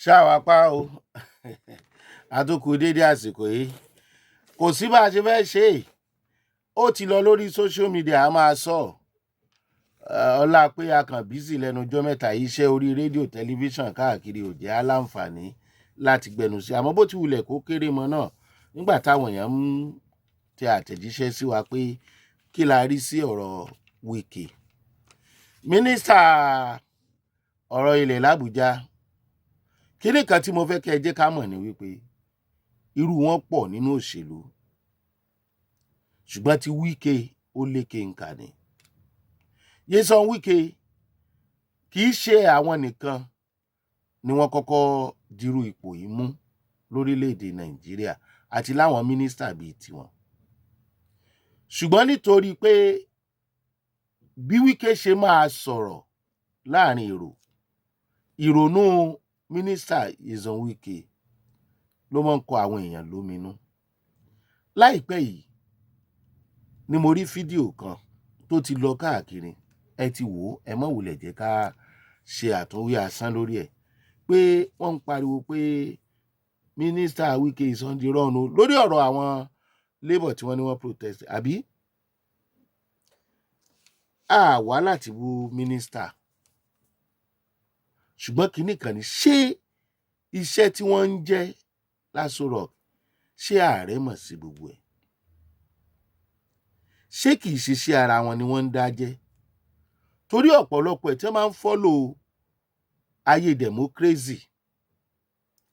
Ṣáwa pa o, àtúnkù dédé àsìkò yìí. Kò sí bá a ṣe fẹ́ ṣe é, ó ti lọ lórí social media. A máa sọ ọlá pé a kàn busy lẹ́nu ọjọ́ 3 yìí, iṣẹ́ orí rédíò, tẹlifíṣàn káàkiri ò jẹ́ aláǹfààní láti gbẹnu sí. Àmọ́ bó ti wulẹ̀ kó kéré mọ́ náà, nígbà táwọn èèyàn ń tẹ àtẹ̀jíṣẹ́ sí wa pé kí la rí sí ọ̀rọ̀ Wike, mínísítà ọ̀rọ̀ ilẹ̀ làbújá. Kíní kan tí mo fẹ́ kẹ́ ẹ jẹ́ ká mọ̀ ni wípé irú wọn pọ̀ nínú òṣèlú, ṣùgbọ́n ti Wike, ó lékè nkà ni. Nyesom Wike, kì í ṣe àwọn nìkan ni wọ́n kọ́kọ́ dirú ipò yìí mú lórílẹ̀‐èdè Nàìjíríà àti láwọn mínísítà bíi tiwọn, ṣùgbọ́n nítorí pé bí Wike ṣe máa sọ̀rọ̀ láàrin èrò, ìrònú mínísítà Nyesom Wike ló máa ń kọ àwọn èèyàn lóminú. Láìpẹ́ yìí ni mo rí fídíò kan tó ti lọ káàkiri. Ẹ ti wò ó, ẹ mọ̀ wulẹ̀ jẹ́ ká ṣe àtúnwí asán lórí ẹ̀, pé wọ́n ń pariwo pé mínísítà Wike is on the run o, lórí ọ̀rọ̀ àwọn labour tí wọ́n ní wọ́n protest. Àbí a wá láti bú mínísítà, ṣùgbọ́n kinní kan ní, ṣé iṣẹ́ tí wọ́n ń jẹ́ l'Aso Rock, ṣé ààrẹ mọ̀ sí gbogbo ẹ̀? Ṣé kìí ṣe iṣẹ́ ara wọn ni wọ́n ń dá jẹ́? Torí ọ̀pọ̀lọpọ̀ ẹ̀ tí wọ́n máa ń follow ayé democracy,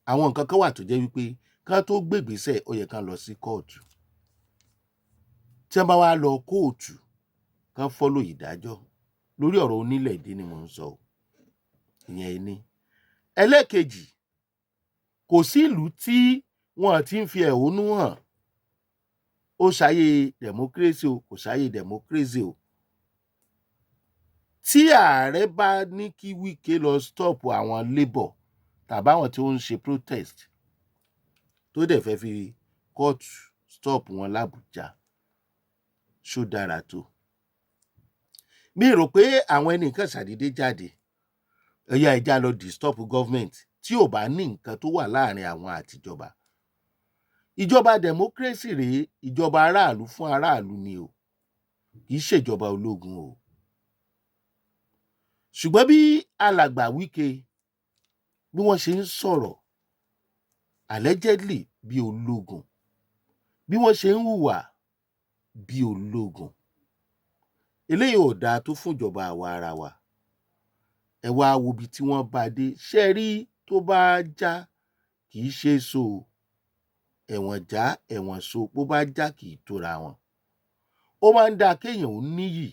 àwọn nǹkan kan wà tó jẹ́ wípé kán tó gbègbèsẹ̀, ó yẹ kán lọ sí kóòtù. Tí wọ́n bá wá lọ kóòtù, kán follow ìdájọ́ lórí ọ̀rọ̀ onílẹ̀-èdè ni mò ń sọ o. Ìyẹn ni ẹlẹ́ẹ̀kejì. Kò sí ìlú tí wọ́n ti ń fi ẹ̀hónú hàn, ó ṣayé democracy o, kò ṣayé democracy o, tí ààrẹ bá ní kí Wike lọ stop àwọn labour tàbí àwọn tí ó ń ṣe protest, tó dẹ̀ fẹ́ fi kóòtù stop wọn l'Àbújá, ṣó dára tó? Mi rò pé àwọn ẹnìkan ṣàdédé jáde, ẹ̀yà ìjà lọ disturb government, tí ò bá ní nǹkan tó wà láàrin àwọn àtijọba. Ìjọba democracy rèé, ìjọba aráàlú fún aráàlú ni o, kì í ṣèjọba ológun o. Ṣùgbọ́n bí alàgbà Wike, bí wọ́n ṣe ń sọ̀rọ̀ allegedly bí ológun, bí wọ́n ṣe ń hùwà bí ológun, eléyìí ò dáa tó fún ìjọba àwa ara wa. Ẹ wá wo ibi tí wọ́n bá dé. Ṣé ẹ rí, tó bá já, kì í ṣe é so o. Ẹ̀wọ̀n já, ẹ̀wọ̀n so, bó bá já, kì í tóra wọn. Ó máa ń dáa kéèyàn ó níyì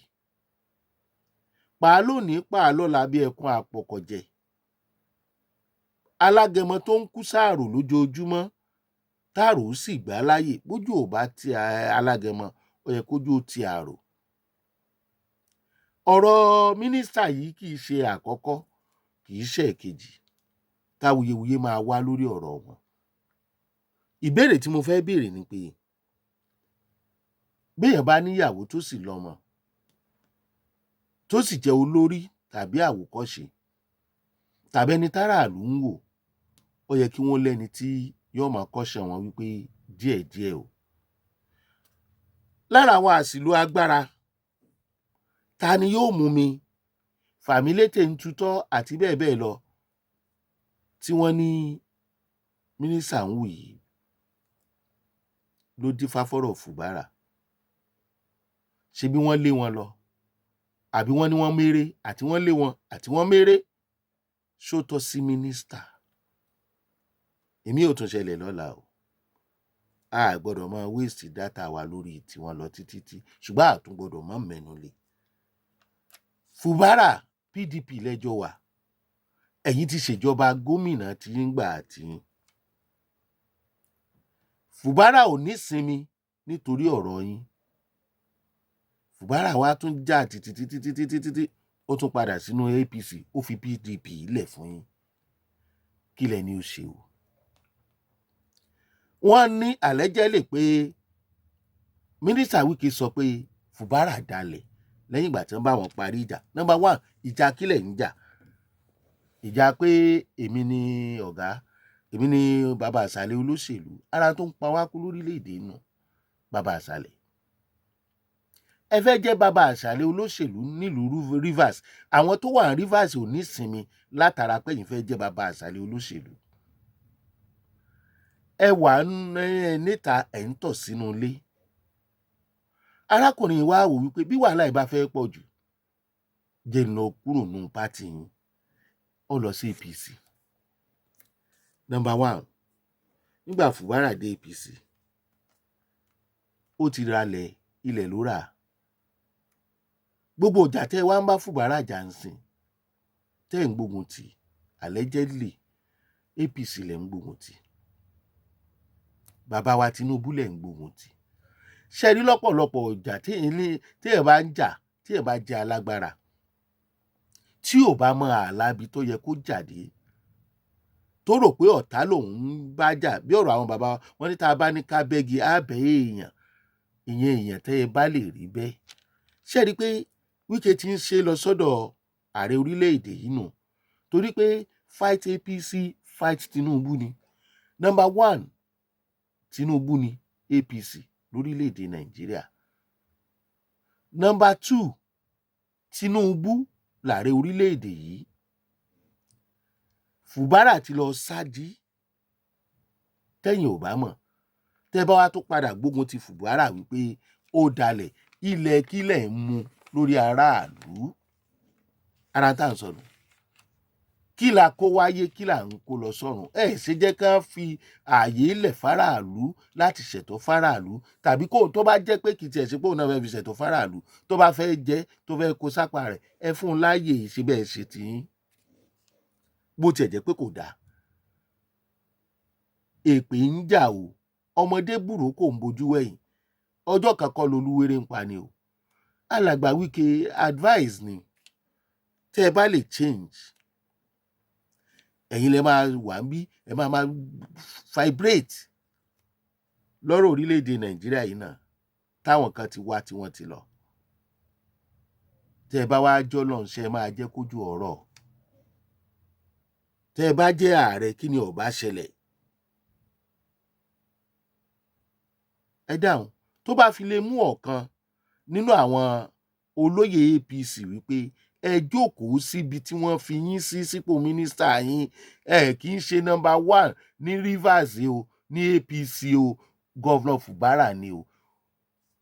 pàá lónìí, pàá lọ́la, bí ẹkún apọkọjẹ. Alágẹmọ tó ń kú sáàrò lójoojúmọ́, táàrò ó sì gbà á láàyè, bójú ò bá ti alágẹmọ, ó yẹ kójú ó ti àrò. Ọ̀rọ̀ mínísítà yìí kì í ṣe àkọ́kọ́, kì í ṣe ẹ̀kejì táwuyewuye máa wá lórí ọ̀rọ̀ wọn. Ìbéèrè tí mo fẹ́ béèrè ni pé, béèyàn bá níyàwó, tó sì lọ́mọ, tó sì jẹ́ olórí tàbí àwòkọ́ṣe tàbí ẹni táràlú ń wò, ó yẹ kí wọ́n lẹ́ni tí yóò máa kọ́ṣẹ́ wọn wípé díẹ̀díẹ̀ o. Lára àwọn àṣìlò agbára, ta ni yóò mú mi fàmílétè ń tutọ́ àti bẹ́ẹ̀ bẹ́ẹ̀ lọ tí wọ́n ní mínísítà ń wù yìí ló dífá fọ́rọ̀ Fubara. Ṣebí wọ́n lé wọn lọ, àbí wọ́n ní wọ́n méré, àti wọ́n lé wọn, àti wọ́n méré, ṣó tọ́ sí mínísítà? Èmi ò tún ṣẹlẹ̀ lọ́la o. A gbọ́dọ̀ máa waste data wa lórí tiwọn lọ títí tí, ṣùgbọ́n a tún gbọ́dọ̀ má mẹ́nu lé Fubara. PDP lẹ́jọ́ wà, ẹ̀yin ti ṣèjọba gómìnà tí ń gbà tí Fubara ò ní sinmi nítorí ọ̀rọ̀ yín. Fubara wa tún jà títí títí títí títí, ó tún padà sínú APC, ó fi PDP lẹ̀ fún yín. Kí lẹ ní ó ṣe o? Wọ́n ní allegedly pé mínísítà Wike sọ pé Fubara dalẹ̀ lẹ́yìn ìgbà tí wọ́n bá wọn parí ìjà. Number one, ìjà kílẹ̀ ń jà? Ìjà pé èmi ni ọ̀gá, èmi ni bàbá àṣàlẹ̀ olóṣèlú, ara tó ń pa wá kú lórílẹ̀‐èdè nù. Bàbá àṣàlẹ̀, ẹ fẹ́ jẹ́ bàbá àṣàlẹ̀ olóṣèlú nílùú Rivers. Àwọn tó wà ní Rivers ò ní sinmi látara pé ẹ̀yin fẹ́ jẹ́ bàbá àṣàlẹ̀ olóṣèlú. Ẹ wà níta, ẹ̀ ń tọ̀ sínú ilé. Arákùnrin wa wò wípé bí wàhálà yìí bá fẹ́ pọ̀ jù, jẹ́ ń lọ kúrò nínú party yín. Ó lọ sí APC. Number one, nígbà Fubara dé APC, ó ti ralẹ̀, ilẹ̀ ló rà. Gbogbo ìjà tẹ́ ẹ wá ń bá Fubara jà ń sìn, tẹ́ ẹ̀ ń gbógun tì, allegedly APC lẹ̀ ń gbógun tì, bàbá wa Tinubu lẹ̀ ń gbógun tì. Ṣe rí lọ́pọ̀lọpọ̀ ìjà téèyàn bá ń jà, téèyàn bá jẹ́ alágbára, tí ò bá mọ ààlà ibi tó yẹ kó jáde, tó rò pé ọ̀tá lòun ń bá jà, bí ọ̀rọ̀ àwọn bàbá wọn ní, tá a bá ní ká bẹ́gi, á bẹ́ èèyàn. Ìyẹn èèyàn tẹ́ ẹ bá lè rí bẹ́ẹ̀. Ṣe rí i pé Wike ti ń ṣe lọ sọ́dọ̀ ààrẹ orílẹ̀-èdè yìí nù, torí pé fight APC, fight Tinubu ni. Number one, Tinubu ni APC lórílẹ̀-èdè Nàìjíríà. Number two, Tinubu lààrẹ orílẹ̀-èdè yìí. Fubara ti lọ sáájì. Tẹ́yìn ò bá mọ̀, tẹ́ bá wá tó padà gbógun ti Fubara wípé ó dalẹ̀, ilẹ̀ kílẹ̀ ń mu lórí aráàlú. Ara tá à ń sọnù, kí la kó wáyé, kí là ń kó lọ sọ́run? Ẹ ṣe jẹ́ ká fi ààyè lẹ̀ fáráàlú láti ṣètò fáráàlú, tàbí kó tó bá jẹ́ pé kì í tiẹ̀ ṣe pé òun náà fẹ́ fi ṣètò fáráàlú, tó bá fẹ́ jẹ́, tó fẹ́ kó sápá rẹ̀, ẹ fún un láàyè ṣe bẹ́ẹ̀ ṣe tì í. Bó tiẹ̀ jẹ́ pé kò dáa, èpè ń jà o, ọmọdé burú kò ń bojú wẹ̀yìn, ọjọ́ kan kọ́ lolúwéré ń pa ni o. Alàgbà Wike, advice ni, tẹ́ ẹ bá lè change, ẹ̀yin lẹ máa wà ń bí, ẹ máa máa vibrate lọ́rọ̀ orílẹ̀-èdè Nàìjíríà yìí náà, táwọn kan ti wá tí wọ́n ti lọ. Tẹ́ ẹ bá wá jọ́ lọ́n, ṣe máa jẹ́ kójú ọ̀rọ̀? Tẹ́ ẹ bá jẹ́ ààrẹ, kí ni ó bá ṣẹlẹ̀? Ẹ dáhùn. Tó bá fi lè mú ọ̀kan nínú àwọn olóyè APC wípé ẹ jókòó síbi tí wọ́n fi yín sí sípò mínísítà yín, ẹ kì í ṣe number one ní Rivers o, ní APC o, Governor Fubara ni o.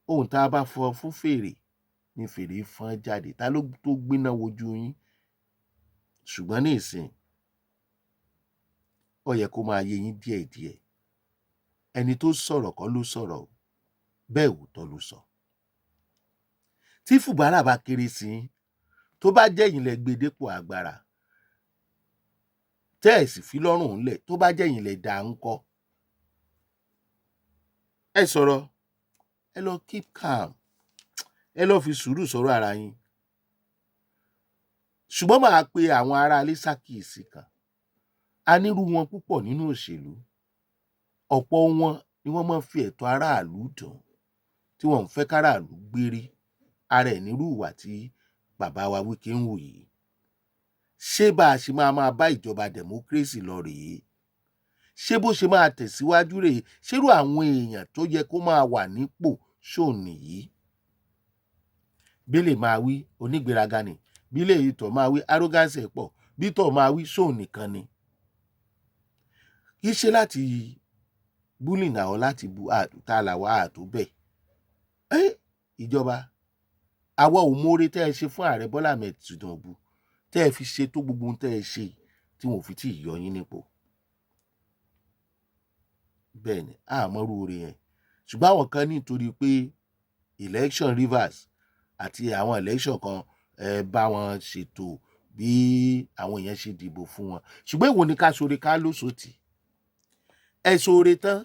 Ohun tá a bá fọ fún fèrè ní fèrè fọ́n jáde. Ta ló tó gbéná wojú yín? Ṣùgbọ́n ní ìsìn, ó yẹ kó máa yé yín díẹ̀díẹ̀. Ẹni tó sọ̀rọ̀ kọ́ ló sọ̀rọ̀ o, bẹ́ẹ̀ òótọ́ ló sọ. Tí Fubara bá kéré sí yín, tó bá jẹ́ ẹ̀yin lẹ gbé dépò agbára, tẹ́ ẹ̀ sì fi lọ́rùn ńlẹ̀, tó bá jẹ́ ẹ̀yin lẹ dá ń kọ́, ẹ sọ̀rọ̀. Ẹ lọ keep calm, ẹ lọ fi sùúrù sọ̀rọ̀ ara yín. Ṣùgbọ́n màá pe àwọn aráalé ṣàkíyèsí kan. A nírú wọn púpọ̀ nínú òṣèlú. Ọ̀pọ̀ wọn ni wọ́n máa ń fi ẹ̀tọ́ aráàlú dùn, tí wọ́n ń fẹ́ káràlú gbérí. Ara ẹ̀ nírú ìwà tí bàbá wa Wike ń hù yìí. Ṣé bá a ṣe máa máa bá ìjọba democracy lọ rèé? Ṣé bó ṣe máa tẹ̀síwájú rèé? Ṣérú àwọn èèyàn tó yẹ kó máa wà nípò ṣó nìyí? Bí lè máa wí onígbéraga ni, bí lè tọ̀ máa wí arrogance ẹ̀ pọ̀, bí tọ̀ máa wí ṣóun nìkan ni. Kì í ṣe láti bullying àwọn, láti bu ta làwa àtó bẹ́ẹ̀. Ẹ́ ìjọba, àwa ò mọ̀ọ́rẹ tẹ́ ẹ ṣe fún ààrẹ Bọ́lá Ahmed Tinubu, tẹ́ ẹ fi ṣe tó gbogbo ohun tẹ́ ẹ ṣe, tí wọn ò fi tí ì yọ yín nípò. Bẹ́ẹ̀ ni, àmọ́rú oore yẹn. Ṣùgbọ́n àwọn kan, nítorí pé election Rivers àti àwọn election kan, ẹ bá wọn ṣètò bí àwọn èèyàn ṣe dìbò fún wọn. Ṣùgbọ́n èwo ni ká ṣoore ká lóṣòtì? Ẹ ṣoore tán,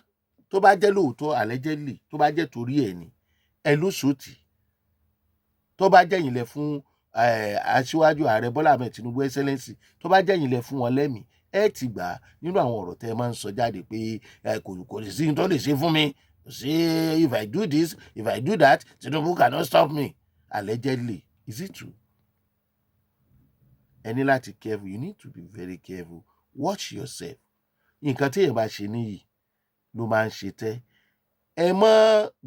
tó bá jẹ́ lóòótọ́, allegedly, tó bá jẹ́ torí ẹ̀ ni ẹ lóṣòtì, tó bá jẹ́ yín lẹ fún aṣíwájú ààrẹ Bọ́lá Ahmed Tinubu, Excellency, tó bá jẹ́ yín lẹ fún wọn lẹ́mìí, ẹ ti gbà á nínú àwọn ọ̀rọ̀ tẹ́ ẹ máa ń sọ jáde pé kò sí tó lè ṣe fún mi, kò sí. If I do this, if I do that, Tinubu cannot stop me. Allegedly, is it true? Ẹ ní láti careful. You need to be very careful. Watch yourself. Nǹkan tí èèyàn bá ṣe níyì ló máa ń ṣe tẹ́. Ẹ mọ́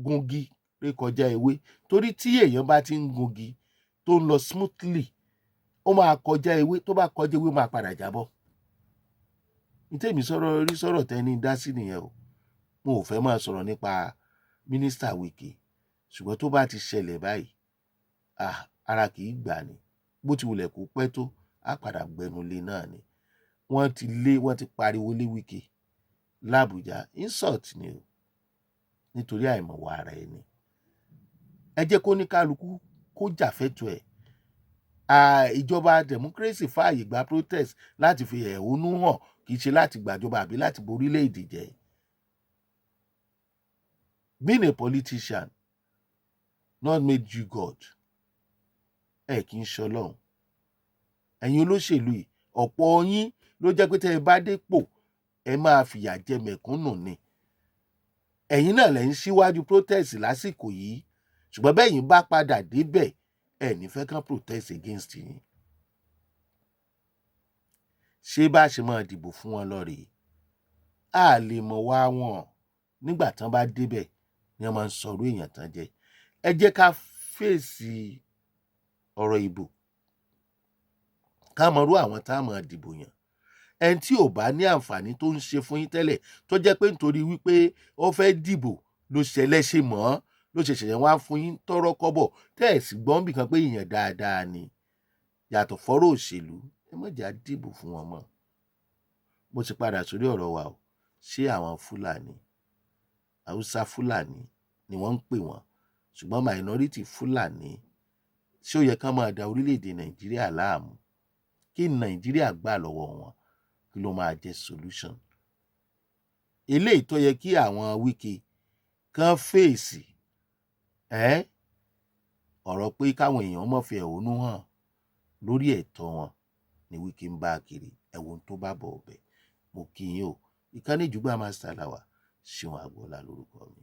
gungi rékọjá ewé, torí tí èèyàn bá ti ń gungi tó ń lọ smoothly, ó máa kọjá ewé. Tó bá kọjá ewé, ó máa padà jábọ́. Ní tèmi sọ̀rọ̀ rí sọ̀rọ̀ tẹ́ni dá sí nìyẹn o. Mo ò fẹ́ máa sọ̀rọ̀ nípa Mínísítà Wike, ṣùgbọ́n tó bá ti ṣẹlẹ̀ báyìí, ah, ara kì í gbà ní. Bó ti wulẹ̀ kó pẹ́ tó, á padà gbẹnu lé náà ni. Wọ́n ti lé, wọ́n ti pariwo lé Wike l'Àbújá. Insult ni o, nítorí àìmọ̀wọ̀ ara ẹni. Ẹ jẹ́ kó ní kálukú kó jà fẹ́tọ̀ọ́ ẹ̀. Ìjọba democracy fààyè gba protest láti fi ẹ̀hónú hàn, kì í ṣe láti gbàjọba àbí láti borílẹ̀-èdè jẹ́. Being a politician not made you God. Ẹ kì í ṣọlọ́run. Ẹ̀yin olóṣèlú yìí, ọ̀pọ̀ yín ló jẹ́ pé tẹ́ ẹ bá dépò, ẹ máa fìyà jẹ mẹ̀kúnnù ni. Ẹ̀yin náà lẹ́ ń síwájú protest lásìkò yìí, ṣùgbọ́n bẹ́yìn bá padà débẹ̀, ẹ ní fẹ́ kán protest against yín. Ṣé bá a ṣe máa dìbò fún wọn lọ rèé? A lè mọ̀ wá wọn. Nígbà tán bá débẹ̀ ni wọ́n máa ń sọ̀rọ̀ èèyàn tán jẹ́. Ẹ jẹ́ ká fèsì ọ̀rọ̀ ìbò, ká mọrú àwọn tá a máa dìbò yàn. Ẹni tí ò bá ní àǹfààní tó ń ṣe fún yín tẹ́lẹ̀, tó jẹ́ pé nítorí wípé ó fẹ́ dìbò ló ṣẹlẹ̀ ṣe mọ́ ló ṣe ṣẹ̀ṣẹ̀ wá fún yín tọ́rọ́ kọ́bọ̀, tẹ́ ẹ̀ sì gbọ́n bìkan pé èèyàn dáadáa ni yàtọ̀ fọ́rọ̀ òṣèlú, ẹ má jà dìbò fún wọn mọ́. Mo ti padà sórí ọ̀rọ̀ wa o. Ṣé àwọn Fúlàní, Haúsá Fúlàní ni wọ́n ń pè wọ́n, ṣùgbọ́n minority Fúlàní, ṣé ó yẹ ká máa da orílẹ̀-èdè Nàìjíríà láàmú? Kí Nàìjíríà gbà lọ́wọ́ wọn? Kí ló máa jẹ́ solution? Eléyìí tó yẹ kí àwọn Wike kán fèsì ẹ́ ọ̀rọ̀ pé káwọn èèyàn má fi ẹ̀hónú hàn lórí ẹ̀tọ́ wọn ni Wike ń bá kiri. Ẹ̀wọ̀n tó bá bọ̀ ọ̀bẹ. Mo kí yín o. Ìkànnì Ìjùgbà Master làwà. Ṣéun Àgbọ̀lá lórúkọ mi.